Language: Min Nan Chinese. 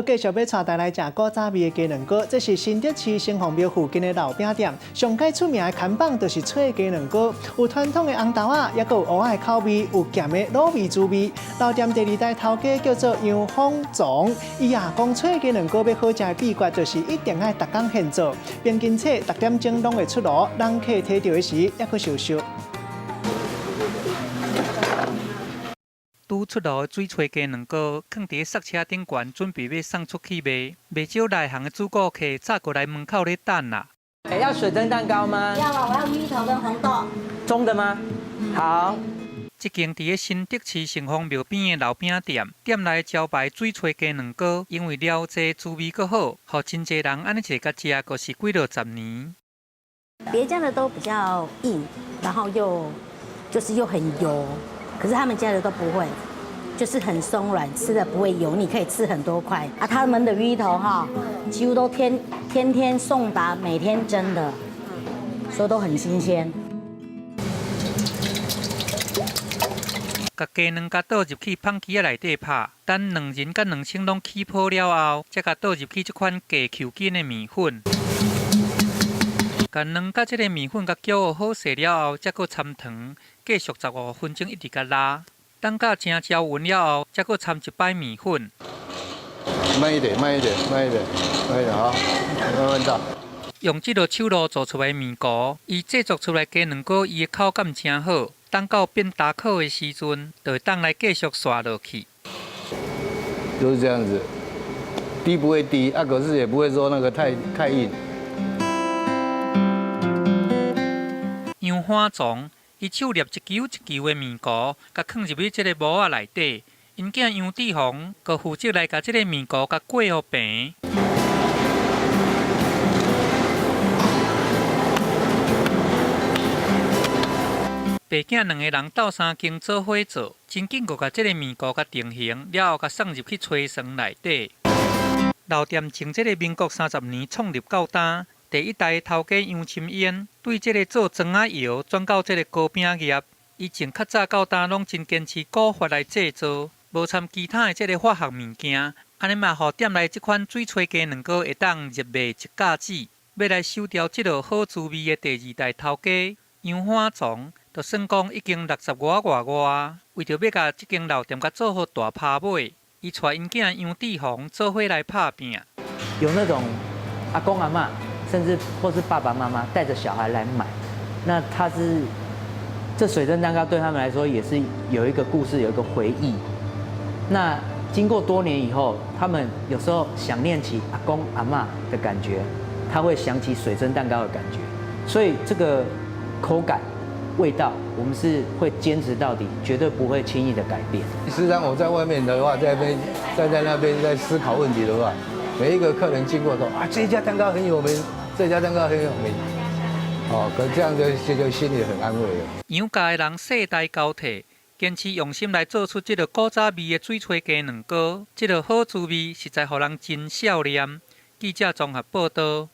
繼續欲帶大家來食古早味的雞卵糕，這是新竹市城隍廟附近的老餅店，上蓋出名的看板就是脆雞卵糕，有傳統的紅豆仔，抑閣有芋仔的口味，有鹹的滷味滋味。老店第二代頭家叫做楊豐總，伊啊講脆雞卵糕欲好食的秘訣就是一定愛逐工現做，平均早6點鐘攏會出爐，人客提著的時抑閣燒燒。拄出爐的水炊雞卵糕，囥佇咧剎車頂懸，準備欲送出去賣。袂少內行的主顧客早過來門口咧等啦。要水蒸蛋糕嗎？要啊，我要芋頭跟紅豆。中的嗎？好。這間佇咧新竹市城隍廟邊的老餅店，店內招牌水炊雞卵糕，因為料濟滋味閣好，予真濟人按呢一个共食，閣是幾落十年。別家的都比較硬，然後又就是又很油。可是他們家的都不會，就是很鬆軟，吃的不會油膩，可以吃很多塊。啊，他們的芋頭哈，幾乎都天天天送達，每天蒸的，所以都很新鮮。共雞卵共倒入去麭機仔內底拍，等卵仁佮卵清攏起泡了後，才共倒入去這款低 Q 筋的麵粉。共卵佮這个麵粉共攪和好勢了後，才閣摻糖，繼續15分鐘一直共撈，等到誠攪勻了後，才閣摻一擺麵粉。慢一點，慢一點，慢一點，慢一點，好，慢慢倒。用這个手路做出來麵糊，伊製作出來雞卵糕，伊的口感誠好。等到變焦烤的時陣，就會當來繼續刷落去。就是這樣子，低不會低，啊，可是也不會說那個太太硬。楊歡總，伊手捏一球一球的麵糊，共囥入去這个模仔內底。𪜶囝楊志宏，閣負責來共這个麵糊共裹予平。爸囝兩个人鬥相共做伙做，真緊閣共這个麵糊共定型，了後共送入去炊床內底。老店從這个民國30年創立到今。第一代頭家楊欽英對這个做磚仔窯轉到這个糕餅業，伊從較早到今攏真堅持古法來製作，無摻其他的這个化學物件，按呢嘛，予店內這款水炊雞卵糕會當入賣一甲子。欲來收掉這个好滋味的第二代頭家楊歡總，就算講已經60外外外，為著欲共這間老店共做予大拋尾，伊帶𪜶囝楊志宏做伙來拍拚。有那種阿公阿嬤，甚至或是爸爸媽媽帶着小孩來買，那他是這水蒸蛋糕對他們來說也是有一個故事，有一個回憶。那經過多年以後，他們有時候想念起阿公阿嬤的感覺，他會想起水蒸蛋糕的感覺。所以這個口感、味道，我們是會堅持到底，絕對不會輕易的改變。事實上，我在外面的話，在那邊站在那邊在思考問題的話，每一個客人經過都啊，這家蛋糕很有名。這家蛋糕很有名，哦，可這樣就就心裡很安慰了。楊家的人世代交替，堅持用心來做出這个古早味的水炊雞卵糕，這个好滋味實在予人真想念。記者綜合報導。